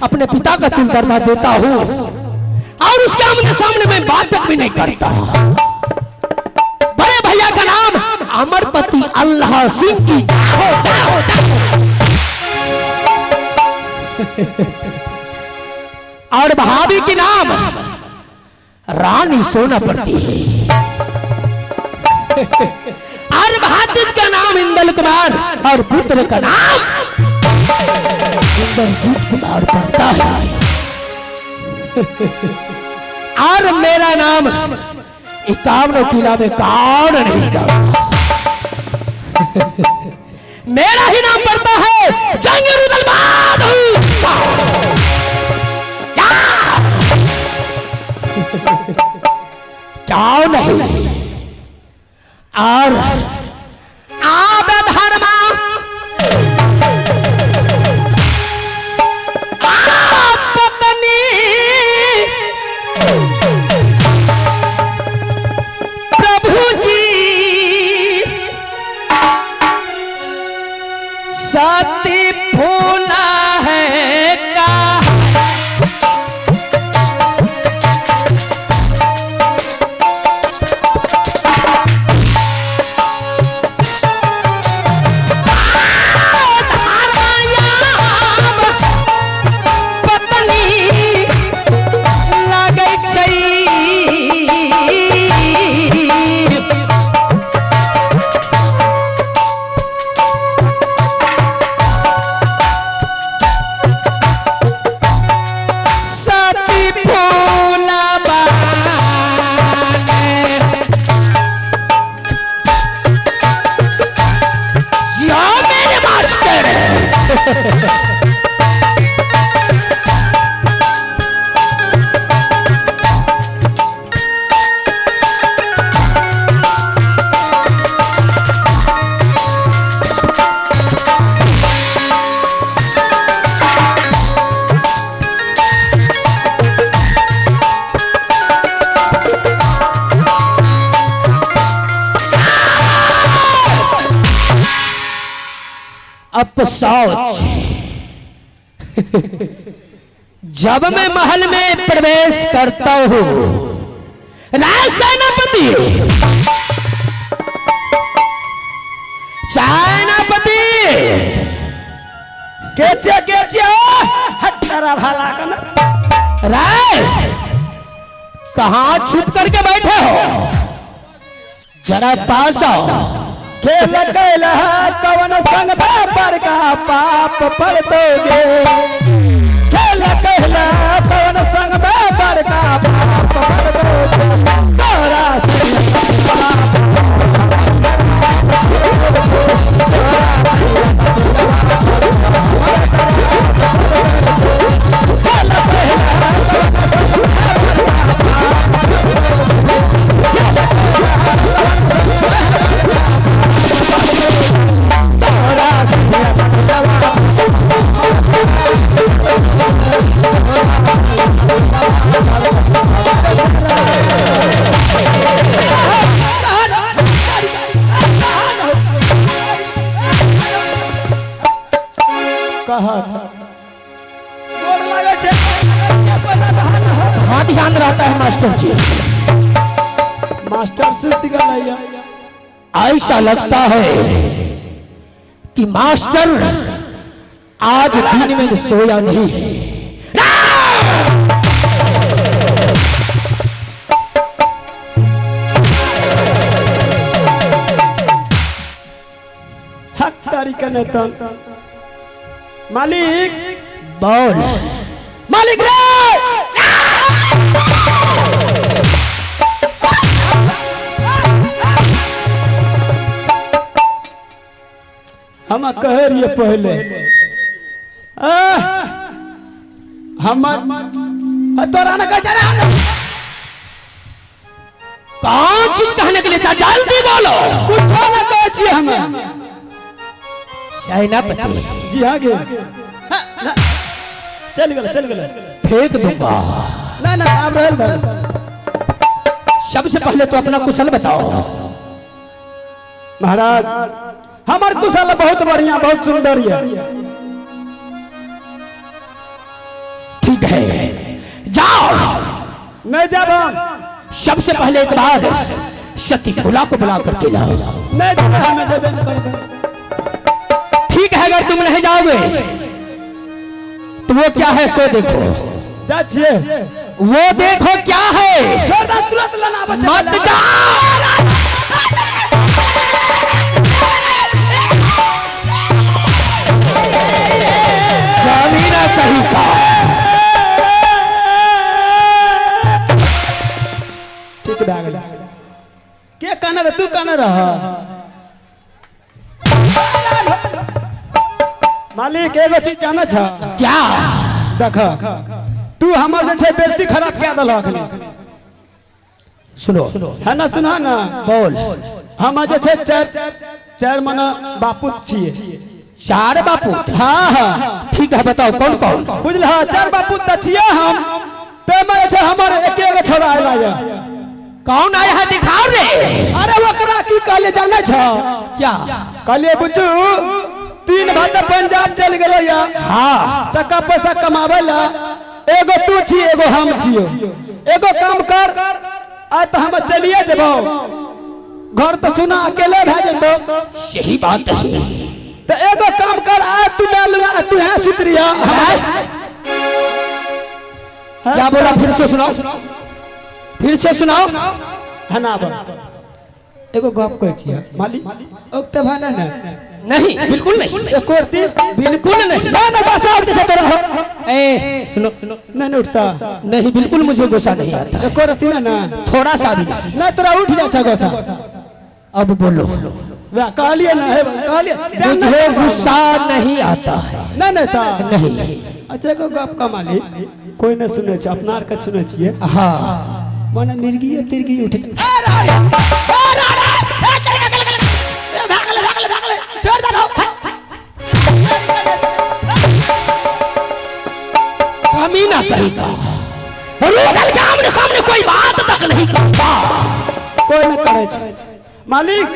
अपने पिता का तिल दर्जा देता हूँ और उसके आमने सामने मैं बात तक भी नहीं करता। बड़े भैया का नाम अमरपति अल्लाह सिंह की। जाओ जाओ जाओ। और भाभी के नाम रानी सोना पड़ती है। और भातिज का नाम इंदल कुमार और पुत्र का नाम इंद्रजीत कुमार पड़ता है। और मेरा नाम 51 किला में कौन नहीं जानता। मेरा ही नाम पड़ता है जंग रुदल बहादुर। क्यों नहीं? और आब धर्मा पत्नी प्रभु जी सती फूला है का। अपसौच। जब मैं महल में प्रवेश करता हूं राज सेनापति सेनापति केचे केचे हटरा भाला कन राय कहां छुप करके बैठे हो? जरा पास आओ। खेल कैल कवन संग पर का पाप पड़ दोगे। खेल कैल कवन संग पर का पाप पड़ दोगे। तोरा से हाँ ध्यान रहता है मास्टर जी। मास्टर सुत गया। ऐसा लगता है कि मास्टर आज दिन में सोया नहीं है। हक तारीख नेतन मालिक बोल मालिक रे। हम कह रहिए पहले हम तोरा न कह रहा कौन चीज कहने के लिए चाह जल्दी बोलो। कुछ ना कह छी हम सेनापति जी। हाँ गे चल गए चल गए फेंक दूंगा। ना ना आप रहल दो। सबसे पहले तो अपना कुशल बताओ। महाराज हमार कुशल बहुत बढ़िया बहुत सुंदर है। है, जाओ। नहीं जाब हम। सबसे पहले एक बार सती फूला को बुला करके लाओ। नहीं जाब हम, जेबे नहीं करबै। ठीक है, अगर तुम नहीं जाओगे तो वो क्या है सो देखो। जा छियै। वो देखो क्या है। छोड़ दे, तुरंत लेना बच्चा। मत जा। ना कहीं का। ठीक भए गेलै। के कहने रह? तू कहने रह। मालिक, एगो चीज जानै छ? क्या? देख, तू हमर जे छै बेइज्जती खराब कए देलह अखनी। सुनो। है ना, सुना ना। बोल। हम जे छै चारि चारि मने बापूत छियै। चार बापू? हाँ हाँ। ठीक है, बताओ कौन कौन? बुझलह, चारि बापूत तऽ छियै हम, ताहिमे जे छै हमर एके एगो छोड़ा आयला यऽ। कौन आया है, दिखाओ रे। अरे ओकरा की कहलियै जानै छ? क्या? कहलियै बुच्चू, 3 भाई तऽ पंजाब चलि गेलै यऽ टका पैसा कमाबै ला, एगो तू छी, एगो हम छियो। एगो काम कर, आइ तऽ हम चलिए जेबौ, घर तऽ सुना अकेले भए जेतौ। यही बात है। तऽ एगो काम कर, आइ तू मैं लगा तू है सुत रहिया। क्या बोला? फिर से सुनाओ, फिर से सुनाओ। है ना, बोल। एगो गप कहै छियै मालिक, ओकते भाय नहि ने? नहीं, बिल्कुल नहीं। एको रत्ती? बिल्कुल नहीं। ना ना, गुस्सा उठते से तोरा। ए सुनो। नहीं नहीं उठता? नहीं, बिल्कुल मुझे गुस्सा नहीं आता। एको रत्ती ना ना? थोड़ा सा भी नहीं। नहीं, तोरा उठ जा छै गुस्सा। अब बोलो। वएह कहलियै ना, हे कहलियै तें नहि। मुझे गुस्सा नहीं आता है। नहीं नहीं ता? नहीं। अच्छा, एगो गप का मालिक, कोई नहीं सुनै छै, अपना आरके सुनै छियै। मने मिर्गी तिर्गी उठ जा। छोड़ दे। कमी ना कहीं का, रूदल के आमने सामने कोई बात तक नहीं करता। कोई नहीं करै छै मालिक।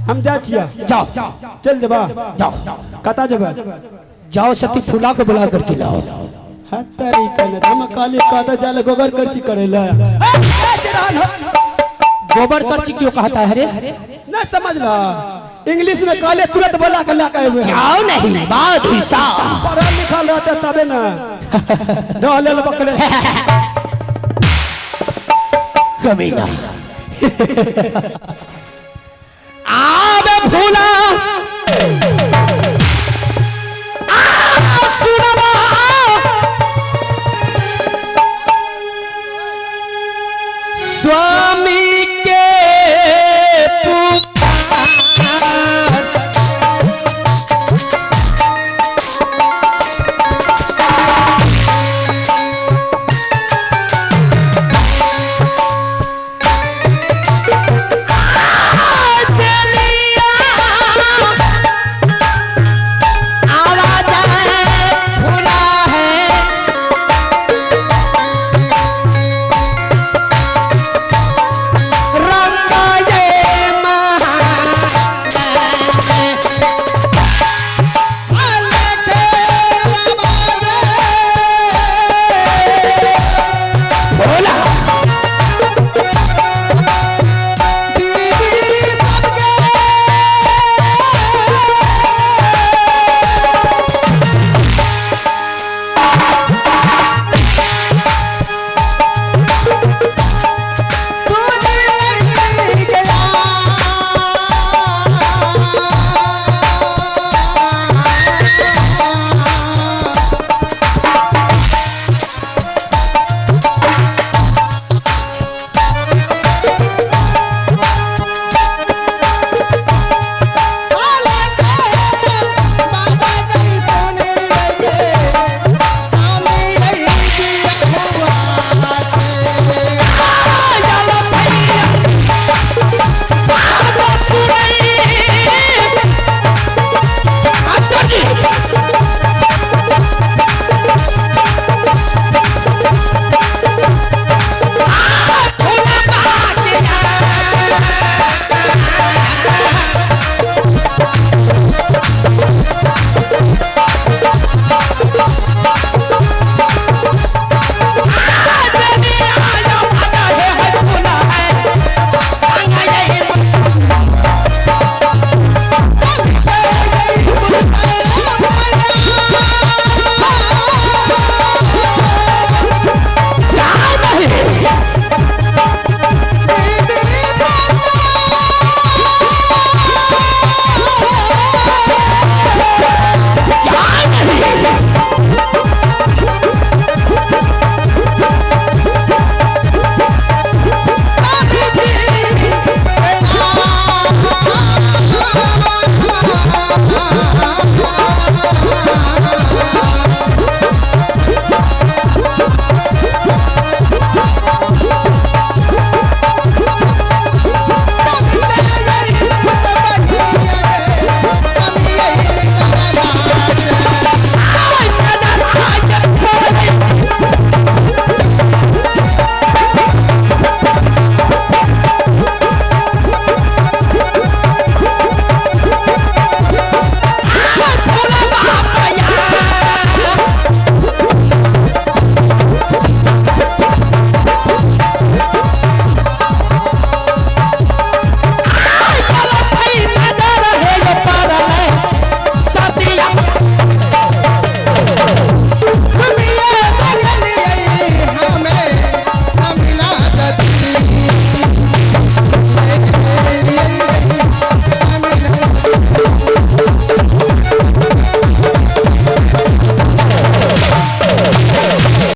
हम जा छियै। जाओ। चल जेबा। जाओ। कतऽ जेबै? जाओ, सती फूला को बुला करके लाओ। हतरी कने हम कहलियै कतऽ जाले गोबर करची करै लए। गोबर करची क्यों कहता है रे? नहीं समझला, इंग्लिश में कहले तुरंत बोला के ला के अयबै। जाओ नहीं बात ही साफ। पढ़ल लिखल रहते तबे ना रहले ल बकले। कमीना, आब फूला।